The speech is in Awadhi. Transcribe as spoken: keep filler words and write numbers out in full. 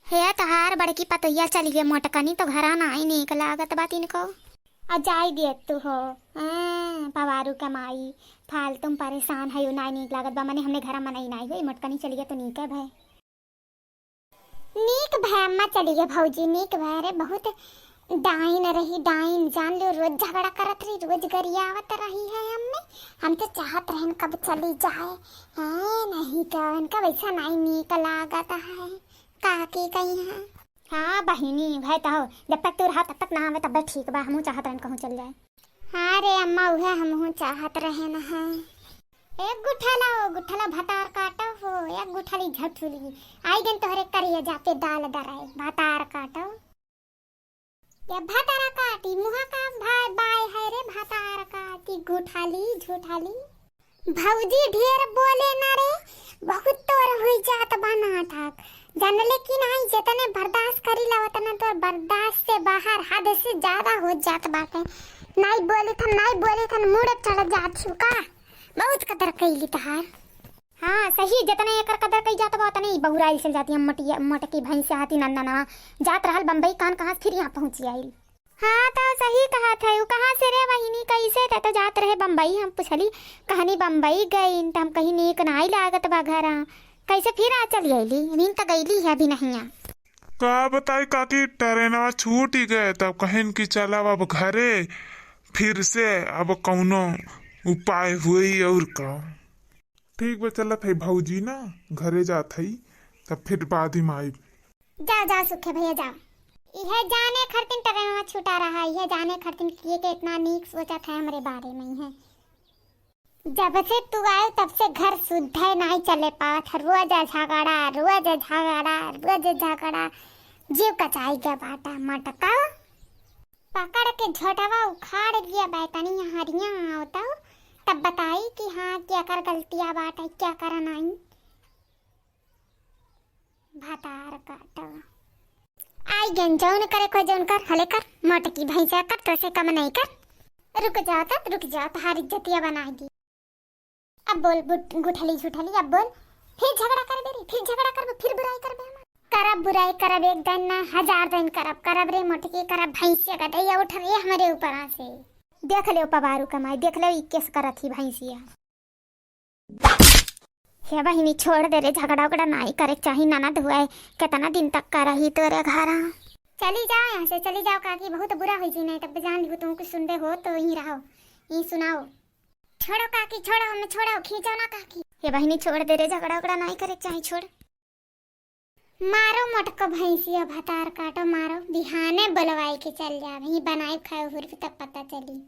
हे तहार बड़की पतोहिया चली गए मोटकनी, तो घरा नाई नीक लागत बा तिनको। आ जाई दिए तू हो, हैं, पवारू के माई, फालतू में परेशान है, नाई नीक लागत बा, मने हमने घरा मनई नाई होई, मोटकनी चली गए तो नीक है भाई। नीक भय अम्मा चली गए भौजी, नीक भय रे, बहुत डाइन रही, डाइन जान लो, रोज झगड़ा करत रही, रोज गरियावत रही है हमें। हम तो चाहत रहन कब चली जाए, हैं, नहीं तो इनका वैसा नाई नीक लागत है, काकी कही है। हाँ बहिनी, भय तो हो, जब तक तू रहा तब तक ना आवे तब ठीक बा, हमहू चाहत रहन कहूँ चल जाए। हाँ रे अम्मा, उहे हमहू चाहत रहन है। एक गुठला हो, गुठला भतार काटो हो, एक गुठली झठुली। आई गन तोहरे करिए जाते दाल दराए, भतार काटो। या भतारा काटी, मुहा का भाई बाय है रे, भतार काटी, गुठली, झुठली। भौजी ढेर बोले ना रे, बहुत तोर हुई जात बा नाटक। जानले कि नाई, जितने बर्दाश्त करी ला, उतना तोर बर्दाश्त से बाहर, हद से ज्यादा हो जात बाटे। नाई बोली थन, नाई बोली थन, मूड़ चढ़ जात छु का? बहुत कदर कैली तहार। हाँ, सही, जितने एकर कदर कई जात बा, उतने ही बहुराइल चल जाती है, मटिया, मटकी भैंस हाथी नंदनवा। जात रहल बम्बई, कान कहाँ से फिर यहाँ पहुँची आइल। हाँ, तो सही कहत है, उ कहाँ से रे बहिनी, कैसे? ते तो जात रहे बम्बई, हम पूछली, कहनी बम्बई गईन, त हम कहीं नीक नाई लागत बा घरा, कैसे फिर आ चली आइली? नीन त गईली है अभी नहीं आ। का बताई काकी, ट्रेनवा छूट ही गए, तब कहिन कि चलब अब घरे फिर से, अब कौनो उपाय हुई और का। ठीक बा, चलत है भौजी ना, घरे जात है, तब फिर बाद में आइब। जा, जा सुखे भैया, जा। इहे जाने खरतिन ट्रेनवा छूटा रहा, इहे जाने खरतिन किए के इतना नीक सोचत है हमरे बारे में है। जब से तू आए तब से घर सुद्धे नाई चले पावत है, रोज झगड़ा, रोज झगड़ा, रोज झगड़ा, जीव कचाई के बाटा मटका। पकड़ के झोटवा उखाड़ लिया बैतनी हरिया आवता, तब बताई कि हाँ, केकर गलतिया बाटे, केकर नाई। भतार काटो। आई गन जौन करे को जौन कर, हले कर, मोटकी भैंसा कर, तो से कम नहीं कर। रुक जाओ तब, रुक जाओ, तहार इज्जतिया बनाई दी। अब बोल बुट-, गुठली झुठली, अब बोल। फिर झगड़ा करबे रे, फिर झगड़ा करबे, फिर बुराई करबे हमार। करब बुराई करब, एक दिन ना हजार दिन करब, करब रे मोटकी करब, भैंसिया का दैया उठ रे हमरे ऊपर से। देख ले पवारू कमाई, देख ले ई केस करत ही भैंसिया। हे बहिनी, छोड़ दे रे, झगड़ा उगड़ा नाई करे के चाही, ननद हुआ है, कितना दिन तक का रही तोरे घरा। चली जाओ यहाँ से, चली जाओ काकी, बहुत बुरा हुई जी, नहीं तब जान लियो तुम कुछ सुनबे हो तो यहीं रहो, यहीं सुनाओ। छोड़ो काकी, छोड़ो, हमें छोड़ो, खींचो ना काकी। हे बहिनी, छोड़ दे रे, झगड़ा उगड़ा नाई करे के चाही, छोड़। मारो मोटको भैंसिया भतार काटो, मारो, बिहाने बोलवाई के चल जाब, ही बनाई खाए हुर तब पता चली।